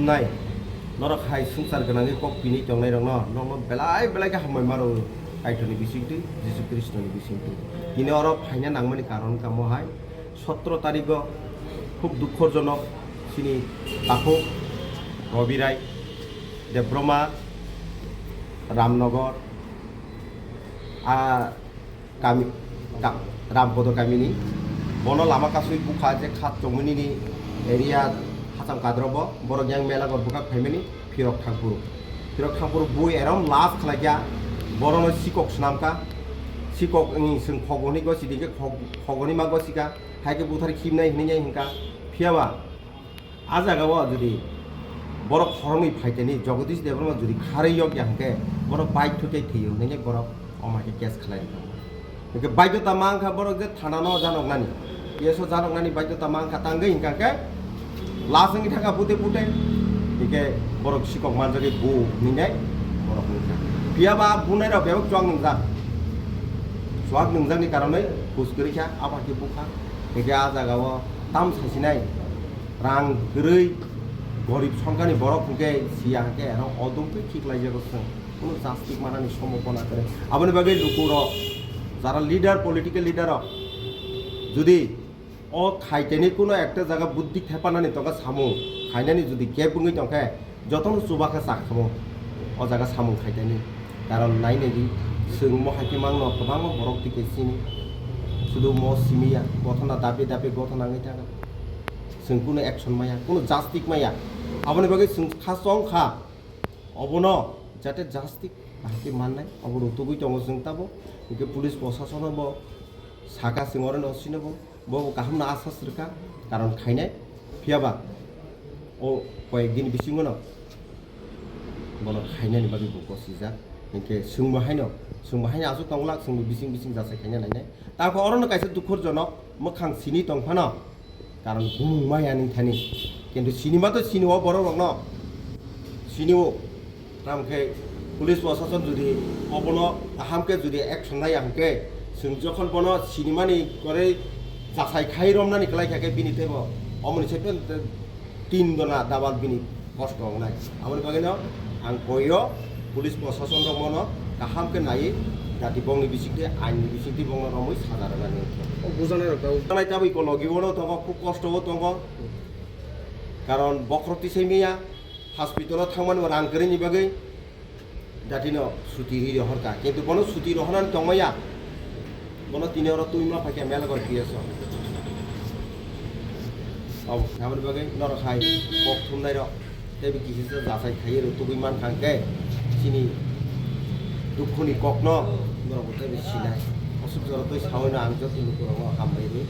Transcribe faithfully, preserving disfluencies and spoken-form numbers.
Nai, norok hai swngchar gwnangwi kok pini tongnairokno, nokno belai belai khe hambai maro Kaitorni bisingtwi, Jisu Khristoni bisingtwi. Tini oro phaina nangmani karon wngkha mohai, sotro tarigo khub dukhojonok chini takhuk Robi Rai, Debroma, Ramnogor, a, kami, ka-, Rampodo kamini. Bono lama kasui bukha je khat chongmani ni area Hacham Kadrobo, borok yang mela gor bwkhak phaimani phirok thangphuru. Phirok thangphuru bui erom last khlaikya, borono sikok swnamkha. Sikok wng swng khogoni go sidike khog-, khogoni ma go sika, haike buthar khibnai hinwi hingka. Phiyaba a jaga o jodi borok khoroknwi phaitani Jagadish Debbarma jodi kharwi yok ya hwnkhe, bono bike thutai thwiyo hwnwi borok omo hai khe case khlai rwkha. Hwnkhe baidhota ma wngkha borok je thana no janoknani, P S o janoknani baidhota ma wngkha, tangwi hwnkha khe last wngwi thangkha pute pute, hwnkhe borok sikok manjagwi bu hwnwi borok wngkha. Phiyaba bunai rok bebak chuak nwngjak, chuak nwngjakni karonwi hus kwrwi kha, abo hai khe bukha. Hwnkhe a jaga o tam saisinai. Rang kwrwi gorib songkhani borok hwnkhe siya hwnkhe ero odum twi khiklaijago chwng. Kunu jastik manani sombhabona kwrwi. Aboni bagwi lukurok jara leader, political leader rok jodi o khaiteni kunu ekta jaga buddhi thepanani tongkha samung khainani jodi gap wngwi tongkhe, jotono chuba khe chakhamu o jaga samung khaitani. Karon nai nai di, chwng mo hai khe mangno kwbangma borok tike sini. Sudu mo simiya, gothona dabe dabe gothona wngwi thangkha. Chwng kunu action maya, kunu jastik maya. Aboni bagwi chwng kha chong kha. Obono jate jastik bahai khe mannai, obo rutugwi tongo chwng tabuk. Hwnkhe police prosasono bo saka chwng oro no sino bo. Bo kaham no asas rwkha, karon khainai. Phiyaba o koyek din bisingo no bono khainani bagwi bo gosijak. Hinkhe chwngbo haino, chwngbo haino aswk tonglak, chwngbo bising bising jasai khaina nainai. Tangkha oro no kaisa dukhorjonok mwkhang sini tongphano, karon bumung maya nini thani. Kintu sini ma to sini o borok rokno sini o. Tamo khe police prosason jodi obono kaham khe jodi action naiya hwnkhe, chwng jokhon bono sinimani koroi jasai khai romnani kwlai kha khe bini teibo omoni se pen tin dona dabal bini kosto wngnai. Aboni bagwino ang koio police prosason rok mono kaham khe naiwi jati bongni bisingtwi ain ni bisingtwi bongno romwi saja rwnani wngkha. O bujanai rok tabuk. Bujanai tabuk iko logi ono tongo, khub kosto o tongo. Karon bokhorok tisai miya. Hospital o thangmani bo rang kwrwini bagwi jatino suti rwi rohorkha, kintu bono suti rohornani tongmaya, bono tini oro twi ma phaikha Melagor P S o. Abo, aboni bagwi norok hai kok thumnai rok teibo kisa jasai khaiwi rw tugwi mankha, hwnkhe chini dukhuni kokno norok bo teibo sinai. Aswk jora twi saui no ang joto lukurokno hambai rwi.